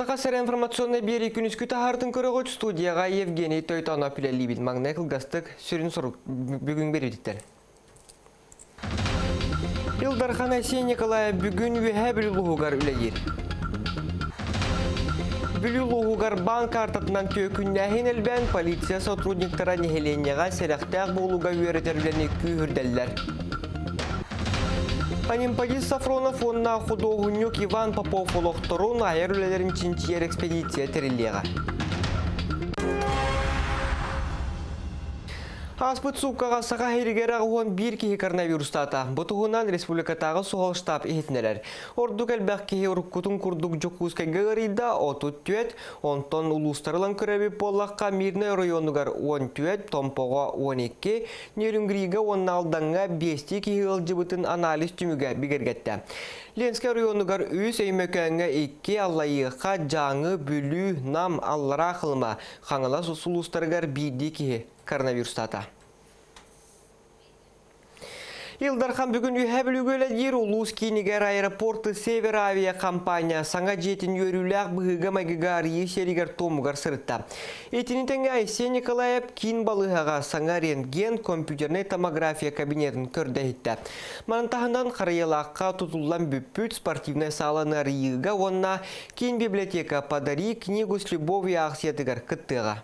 Саха сирэ информационнай биэрии күнүскү таһаартын көрөҕүт студияҕа Евгений Тойтонов үлэлиибит. Маҥнай кылгастык сүрүн сорук бүгүн биэрбиттэр. Ил Дархан Айсен Николаев бүгүн Үөһээ Бүлүү улууһугар үлэлиир. Бүлүү улууһугар баан картатынан түөкүннээһин элбээн, полиция сотрудниктара нэһилиэнньэҕэ сэрэхтээх буолууга үөрэтэр үлэни күүһүрдэллэр. Анемподист Сафронов уонна худуоһунньук Иван Попов олохторун айар үлэлэрин чинчийэр экспедиция тэриллиэҕэ. Ааспыт сууккаҕа Саха сиригэр 81 киһи коронавирустаата. Бу туһунан республикатааҕы суһал штаб иһитиннэрэр. Ордук элбэх киһи уруккутун курдук Дьокуускайга ыарыйда 34, онтон улуустары ылан көрөбүт буоллахха Мирнэй оройуонугар 14, Томпоҕо 12, Нерюнгрига уонна Алдаҥҥа биэстии киһи ыалдьыбытын анализ түмүгэ бигэргэттэ. Ленскэй оройуонугар үс, Өймөкөөҥҥө икки, Аллайыаха, Дьааҥы, Бүлүү, Нам, Аллараа Халыма, Хаҥалас улуустарыгар биирдии киһи коронавирустаата. Ил Дархан бүгүн Үөһээ Бүлүүгэ үлэлиир улуус киинигэр аэропорты Северавиа компания саҥа дьиэтин үөрүүлээх быһыыга-майгыга арыйыы сиэригэр-туомугар сырытта. Итини тэҥэ Айсен Николаев киин балыыһаҕа саҥа рентген компьютернай томография кабинетын көрдө-иһиттэ. Манан таһынан Харыйалаахха тутуллан бүппүт спортивнай сааланы арыйыыга уонна киин библиотека «Подари книгу с любовью» аахсыйатыгар кыттыаҕа.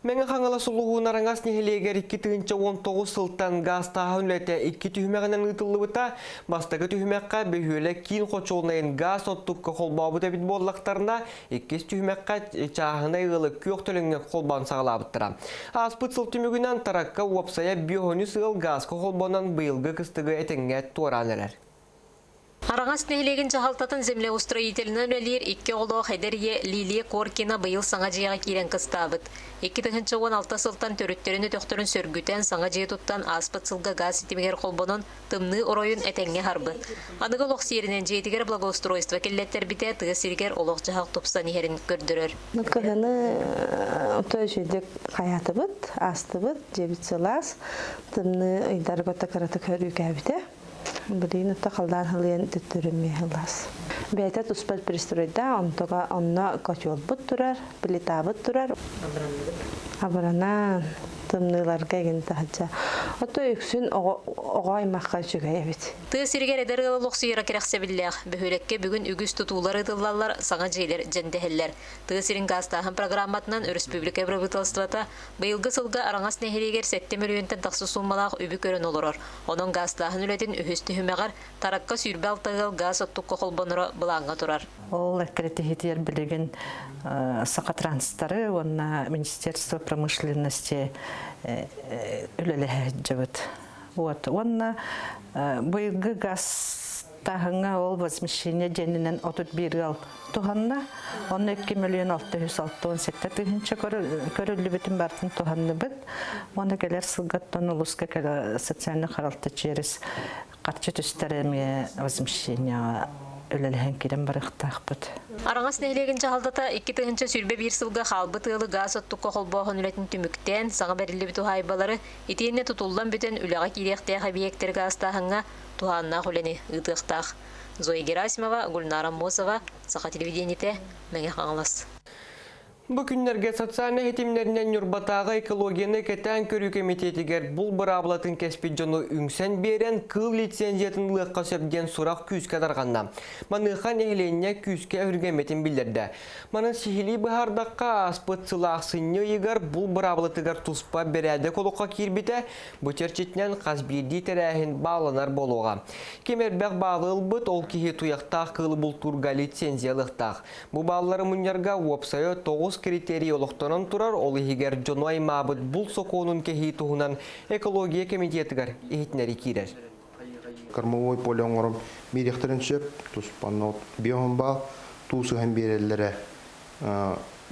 Мэҥэ Хаҥалас улууһун Араҥас нэһилиэгэр 2019 сылтан гаастааһын үлэтэ икки түһүмэҕинэн ыытыллыбыта. Бастакы түһүмэххэ бөһүөлэк киин хочуолунайын гаас оттукка холбообут эбит буоллахтарына, иккис түһүмэххэ чааһынай ыалы күөх төлөҥҥө холбоон саҕалаабыттара. Ааспыт сыл түмүгүнэн Таракка уопсайа биоһонүс ыал гааска холбонон быйылгы кыстыгы этэҥҥэ туораан эрэр. Араҥас нэһилиэгин дьаһалтатын землеустроителинэн үлэлиир икки оҕолоох эдэр ийэ Лилия Коркина быйыл саҥа дьиэҕэ киирэн кыстаабыт. 2016 сылтан төрүттэрин өтөхтөрүн сөргүтэн, саҥа дьиэ туттан, ааспыт сылга гаас ситимигэр холбонон, тымныы оройун этэҥҥэ аһарбыт. Аныгы олох сиэринэн дьиэтигэр благоустройство киллэттэрбитэ тыа сиригэр олох-дьаһах тупсан иһэрин көрдөрөр. Кыһыны үчүгдүк хайаатыбыт, аастыбыт, дьиэбит сылаас, тымныы ыйдарга кыратык өрүүкээбитэ. Билигин ытта халлаан халыйан төттөрү ылаас. Бэйэтэ туспа пристройда, онтуга онно котелбут турар, плитабыт турар. Абыранан тымныыларга игин таһырдьа. Ото үксүн оҕо аймахха үчүгэй эбит. Тыа сиригэр эдэр ыал олохсуйара кэрэхсэбиллээх. Бөһүөлэккэ бүгүн үгүс тутуулар ыытыллаллар, саҥа дьиэлэр дьэндэһэллэр. Тыа сирин гаастааһын программатынан өрөспүүбүлүкэ бырабыыталыстыбата быйылгы сылга Араҥас нэһилиэгэр 7 мөлүйүөнтэн тахса сууммалаах үбү көрөн олорор. Онон гаастааһын үлэтин үһүс түһүмэҕэр Таракка 26 ыал гаас оттукка холбоноро былааҥҥа турар. Ол эккирэтиһитигэр билигин Сахатранстары уонна Министерство промышленности үлэлэһэ сылдьабыт. Вот. Уонна быйылгы газ таһыҥа ол возмещение диэнинэн 31 ыал туһанна. Онно 2 миллион 667 тыһыынча көрүллүбүтүн барытын туһанныбыт. Уонна кэлэр сылгаттан улууска социальный харалта через харчы түстэр эмиэ возмещениеҕа үлэлэһэн киирэн барыахтаахпыт. Араҥас нэһилиэгин дьаһалтата 2021 сылга хаалбыт ыалы гаас оттукка холбооһун үлэтин түмүктээн, саҥа бэриллибит уһаайбалары итиэннэ тутуллан бүтэн үлэҕэ киириэхтээх эбийиэктэри гаастааһыҥҥа туһааннаах үлэни ыытыахтаах. Зоя Герасимова, Гульнара Мосова, Саха телевидениетэ, Мэҥэ Хаҥалас. Бу күннэргэ социальнай ситимнэринэн Ньурбатааҕы экологияны кэтээн көрүү кэмитиэтигэр бул быраабылатын кэспит дьону үҥсэн биэрэн кыыл лицензиятын ылыахха сөп диэн сурах күүскэ тарҕанна. Маныаха нэһилиэнньэ күүскэ өһүргэммитин биллэрдэ. Манан сиһилии быһаардахха, ааспыт сыл ахсынньы ыйыгар бул быраабылатыгар туспа бэрээдэк олоххо киирбитэ, Бу чэрчитинэн хас биирдии тэрээһин бааланар буолуоҕа. Ким элбэх баалы ылбыт, ол киһи туйахтаах кыылы бултуурга лицензия ылыахтаах. Бу бааллары мунньарга уопсайа 9 критерий олохтонон турар, ол иһигэр дьону аймаабыт булт сокуонун кэһии туһунан экология комитетыгар иһитиннэрии киирэр. Кормовой поле оҥорон биэриэхтэрин сөп, туспанна биоһун баал, туу сыһан биэрэллэрэ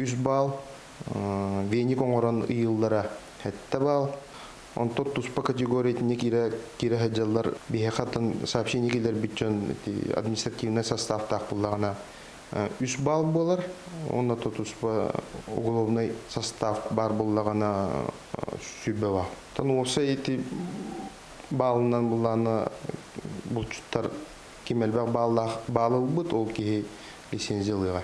үс баал, веник оҥорон ыйыыллара сэттэ баал. Онтон туспа категория итинник киирэ киирэ сылдьаллар. Биһиэхэ атын сообщение киллэрбит дьон административнай составтаах буоллаҕына үс баал буолар. Онно туспа уголовнай состав баар буоллаҕына 20 баал. Оттон уопсай ити баалынан буллаҕына булчуттар ким элбэх бааллаах баал ылбыт, ол киһи лицензия ылыаҕа.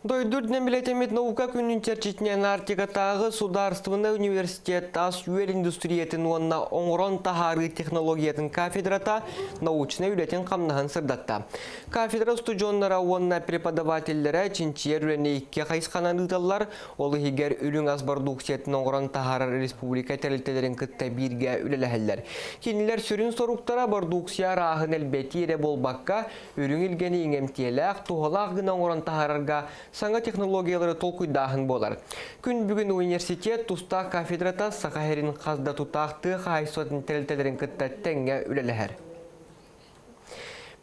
Дойду үрдүнэн билэтэммит наука күнүн чэрчитинэн Арктикатааҕы судаарыстыбаннай университет ас-үөл индустриятын уонна оҥорон таһаарыы технологиятын кафедрата научнай үлэтин-хамнаһын сырдатта. Кафедра устудьуоннара уонна преподавателлэрэ чинчийэр үлэни икки хайысханан ыыталлар, ол иһигэр үрүҥ ас бородууксуйатын оҥорон таһаарар республика тэрилтэлэрин кытта бииргэ үлэлэһэллэр. Кинилэр сүрүн соруктара бородууксуйа арааһын элбэтии эрэ буолбакка, үрүҥ илгэни иҥэмтиэлээх, туһалаах гына оҥорон таһаарарга саҥа технологиялары толкуйдааһын буолар. Күн бүгүн университет тустаах кафедрата Саха сирин хас да тутаах тыа хаһаайыстыбатын тэрилтэлэрин кытта тэҥҥэ үлэлэһэр.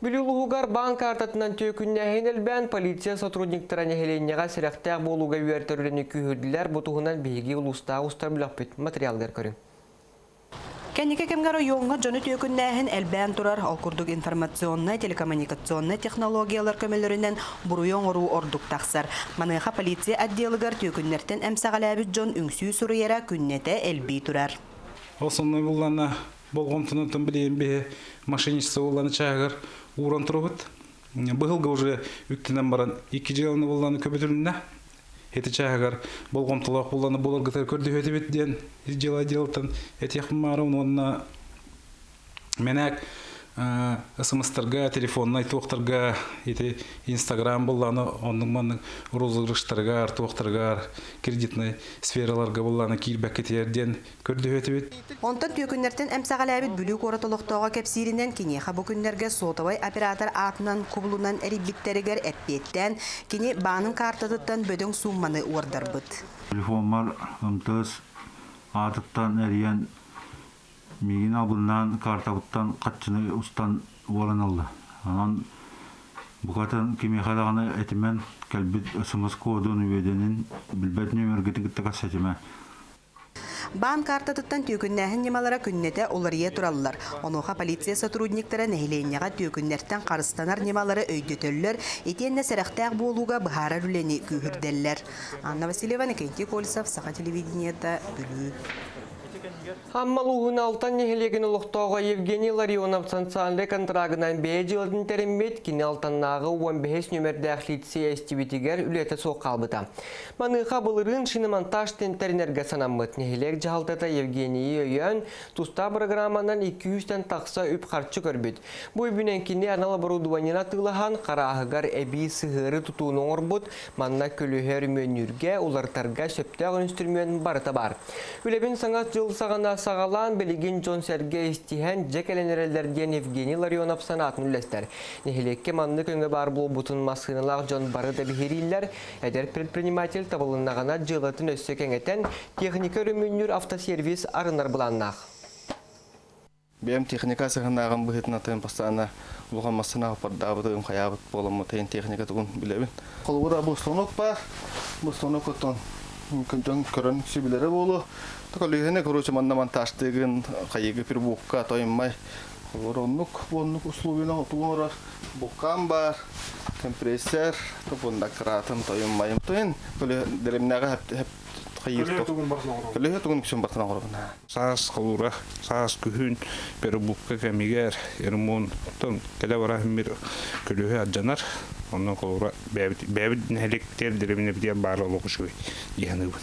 Бүлүү улууһугар баан каартатынан түөкүннээһин элбээн, полиция сотрудниктара нэһилиэнньэҕэ сэрэхтээх буолууга үөрэтэр үлэни күүһүрдүлэр. Бу туһунан биһиги улуустааҕы устар бөлөхпүт материалыгар көрүҥ. Кэнники кэмҥэ оройуоҥҥа дьону түөкүннээһин элбээн турар, ол курдук информационнай, телекоммуникационнай технологиялар көмөлөрүнэн буруйу оҥоруу ордук тахсар. Маныаха полиция отделыгар түөкүннэртэн эмсэҕэлээбит дьон үҥсүү суруйара күннэтэ элбии турар. Основной буллана болҕомтонутун билиэн биһи мошенничество булланы чааһыгар ууран турабыт. Быһылга уже үктэнэн баран икки дьыаланы булланы көбүтүлүннэ. Ити чааһыгар болҕомтолоох булланы буларгытыгар көрдөһүөтүбүт диэн дьыала дьыалтан этиэхпин баарым уонна мэнээк смстарга, телефоннай туохтарга ити Инстаграм булланы оннук маннык розыгрыштарыгар, туохтарыгар, кредитный сфераларга булланы киирбэккитигэр диэн көрдөһүөтүбүт. Онтон түөкүннэртэн эмсэҕэлээбит Бүлүү куорат олохтооҕо кэпсииринэн, киниэхэ бу күннэргэ сотовай оператор аатынан кубулунан эрийбиттэригэр эппиэттээн, кини баанын каартатыттан бөдөҥ суумманы уордарбыт. Телефоммар МТС аатыттан эрийэн миигин албыннаан каартабыттан хаччыны устан уоран ылла. Онон букатын кимиэхэ даҕаны этимэн кэлбит смс кодун үөдэнин билбэт нүөмэргитин кытта кэпсэтимэ. Баан каартатыттан түөкүннээһин ньымалара күннэтэ уларыйа тураллар. Онуоха полиция сотрудниктара нэһилиэнньэҕэ түөкүннэртэн харыстанар ньымалары өйдөтөллөр, итиэннэ сэрэхтээх буолууга быһаарар үлэни күүһүрдэллэр. Анна Васильева, Никентий Колесов, Саха телевидениета, Бүлүү. Амма улууһун Алтан нэһилиэгин олохтооҕо Евгений Ларионов социальнай контрагынан бэйэ дьыалатын тэриммит, кини Алтаннааҕы 15 нүөмэрдээх лицей эстибитигэр үлэтэ суох хаалбыта. Маныаха былырыын шиномонтаж тэринэргэ санаммыт нэһилиэк дьаһалтата Евгенийи өйөөн, тустаах бырагырааманан 200-тэн тахса үп-харчы көрбүт. Бу үбүнэн кини анал оборудованиены атыылаһан, харааһыгар эбии сыһыары тутууну оҥорбут, манна көлүөһэ өрөмүөннүүргэ, уларытарга сөптөөх үнүстүрүмүөн барыта баар. Үлэбин саҥа дьыл саҕана саҕалаан, билигин дьон-сэргэ истиһэн, дьэ кэлэн эрэллэр диэн Евгений Ларионов санаатын үллэстэр. Нэһилиэккэ маннык өҥө баар буолбутун массыыналаах дьон бары да биһирииллэр, Эдэр предприниматель табылыннаҕына дьыалатын өссө кэҥэтэн, техника өрөмүөннүүр автосервис арынар былааннаах. Бэйэм техника сыһынааҕым быһыытынан тыын постоянно улахан массыына пардаабытым, хайаабыт буоламмын тыын техника тугун билэбин. Холобура бу станок баар, бу станок оттон дьон көрөн сүбүлэрэ буолуо. Көлүөһэни короче манна монтажтыгын, хайыгы прибукка, тоймай. Холобура оннук, оннук условияны тугун Буккаан баар, компрессор, тупунда кыратын тойун майым тойун дэримнэҕэ хайыыр көлөһө тугун үксүн бартан оҥоробун. Саас холура, саас күһүн перебукка кэмигэр ремонт кэлэ бара мир көлөһө адьанар. Онон холура бэйэбит нэһилиэктэр дэримнэбитигэр баар олох үчүгэй диһаныбын.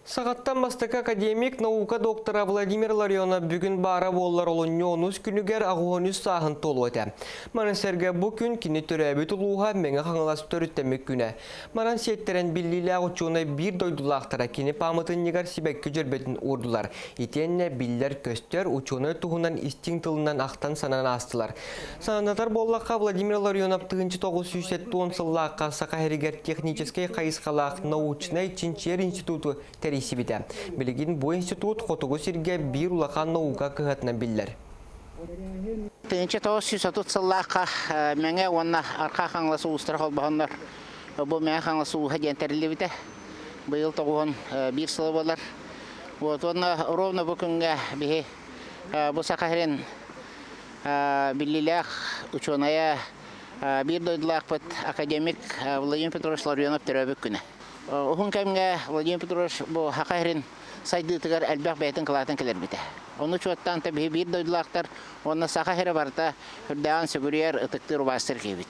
Саҕаттан бастакы академик, наука доктора Владимир Ларионов бүгүн баара буоллар олунньу онус күнүгэр аҕуһун үс сааһын туолуо этэ. Маны сэргэ бу күн кини төрөөбүт улууһа Мэҥэ Хаҥалас төрүттэммит күнэ. Манан сиэттэрэн биллиилээх учуонай биир дойдулаахтара кини пааматынньыгар сибэкки дьөрбөтүн уурдулар. Итиэннэ биллэр-көстөр учуонай туһунан истиҥ тылынан ахтан-санаан аастылар. Санатар буоллахха, Владимир Ларионов 1970 сыллаахха Саха сиригэр техническэй хайысхалаах научнай чинчийэр институту тэрийсибитэ. Билигин бу институт хотугу сиргэ биир улахан наука кыһатынан биллэр. 1930 сыллаахха Мэҥэ уонна Архаа Хаҥалас улуустара холбоһоннор бу Мэҥэ Хаҥалас улууһа диэн тэриллибитэ. Быйыл тоҕуһун биир сыла буолар. Вот уонна ровно бу күҥҥэ биһи бу Саха сирин Биллиилээх учуонайа, биир дойдулаахпыт академик Владимир Петрович Ларионов төрөөбүт күнэ. Уһун кэмҥэ Владимир Петрович бу Саха сирин сайдыытыгар элбэх бэйэтин кылаатын киллэрбитэ. Ону учуоттаан биһи биир дойдулаахтар уонна Саха сирэ барыта үрдээҕин сүгүрүйэр, ытыктыыр, убаастыыр киһибит.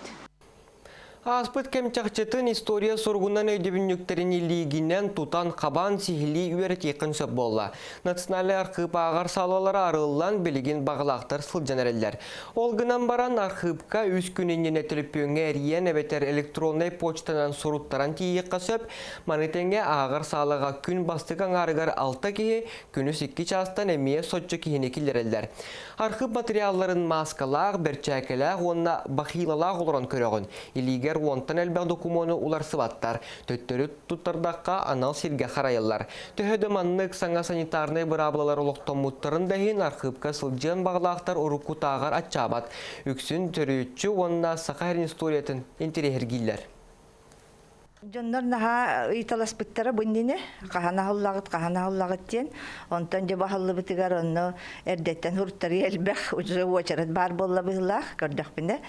Ааспыт кэм чахчытын история суругунан өйдөбүнньүктэрин илиигинэн тутан хабан сиһилии үөрэтиэххин сөп буолла. Национальнай архыып ааҕар саалалара арыллан билигин баҕалаахтар сылдьан эрэллэр. Ол гынан баран архыыпка үс күн иннинэ төлөпүөҥҥэ эрийэн эбэтэр электроннай почтанан суруттаран тиийиэххэ сөп. Маны тэҥэ ааҕар саалаҕа күн бастакы аҥаарыгар алта киһи, күнүс икки чаастан эмиэ соччо киһини киллэрэллэр. Архыып материалларын мааскалаах, бэрчээкэлээх уонна бахилалаах олорон көрөҕүн. Илиигэр уонтан элбэх докумуону уларсыбаттар. Төттөрү туттардахха анал сиргэ харайыллар. Төһө да маннык саҥа санитарнай быраабылалар олохтоммуттарын да иһин архыыпка сылдьыан баҕалаахтар уруккутааҕар аччаабат. Үксүн төрүччү уонна саха сирин историятын интэриэһиргииллэр. Дьоннор наһаа ыйыталаспыттара бу иннинэ хаһан аһыллаҕыт, хаһан аһыллаҕыт диэн. Онтон дьэ бу аһыллыбытыгар онно эрдэттэн хуруттарыы элбэх уже уочарат баар буолла быһыылаах көрдөхпүнэ.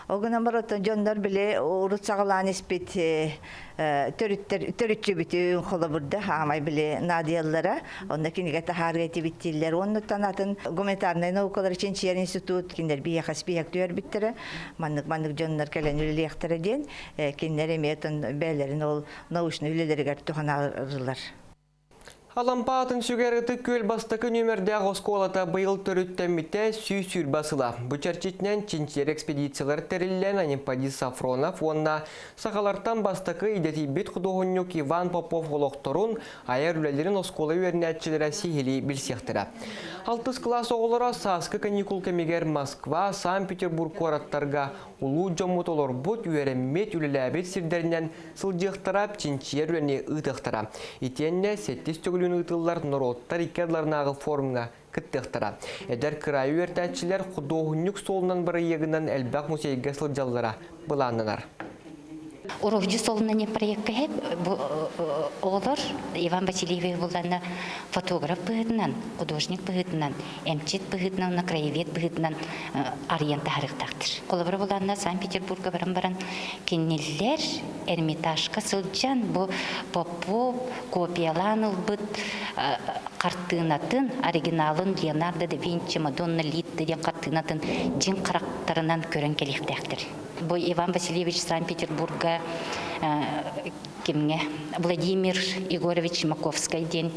Ол гынан баран оттон дьоннор били урут саҕалаан испит төрүттэр төрүччүбүтүн холобурда хаамай били наадыйаллара. Онно кинигэ таһаарыа этибит дииллэр. Оннуттан атын гуманитарнай наукалар чинчийэр институт кинилэр биһиэхэ спиһэк түһэрбиттэрэ. Маннык-маннык дьоннор кэлэн үлэлиэхтэрэ диэн кинилэр эмиэ бэйэлэрин ол научнай үлэлэригэр туһаналлар. Алампа атын сүгэр Ытык Күөл бастакы нүөмэрдээх оскуолата быйыл төрүттэммитэ 120 сыла. Бу чэрчитинэн чинчийэр экспедициялар тэриллэн Анемподист Сафронов уонна сахалартан бастакы идэтийбит худуоһунньук Иван Попов олохторун, айар үлэлэрин оскуола үөрэнээччилэрэ сиһилии билсиэхтэрэ. Алтыс кылаас оҕолоро сааскы каникул кэмигэр Москва, Санкт-Петербург куораттарга Улуу дьоммут олорбут, үөрэммит, үлэлээбит сирдэринэн сылдьыахтара, чинчийэр үлэни ыытыахтара. Итиэннэ сэттис төгүлүн ыытыллар норуоттар икки ардыларынааҕы форумҥа кыттыахтара. Эдэр кыраайы үөрэтээччилэр худуоһунньук суолунан бырайыагынан элбэх музейга сылдьаллара былааннанар. Уруһдьу суолунан проекка бу оҕолор Иван Васильевич булланна фотограф быһыытынан, художник быһыытынан, эмчит быһыытынан уонна краевед быһыытынан арыйан таһаарыахтаахтар. Холобура буланна Санкт-Петербурга баран баран кинилэр Эрмитажка сылдьан бу Попов копиялаан ылбыт хартыынатын оригиналын Леонардо да Винчи Мадонна Литта диэн хартыынатын дьиҥ харахтарынан көрөн кэлиэхтээхтэр. Бу Иван Васильевич Санкт-Петербурга кимҥэ Владимир Егорович Маковскай диэн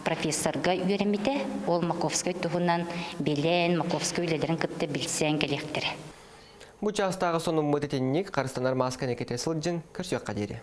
профессорга үөрэммитэ. Ол Маковскай туһунан билэн, Маковскай үлэлэрин кытта билсэн кэлиэхтэрэ. Бу чаастааҕы сонуммут итинник харыстанар маасканы кэтэ сылдьын көрсүөххэ диэри.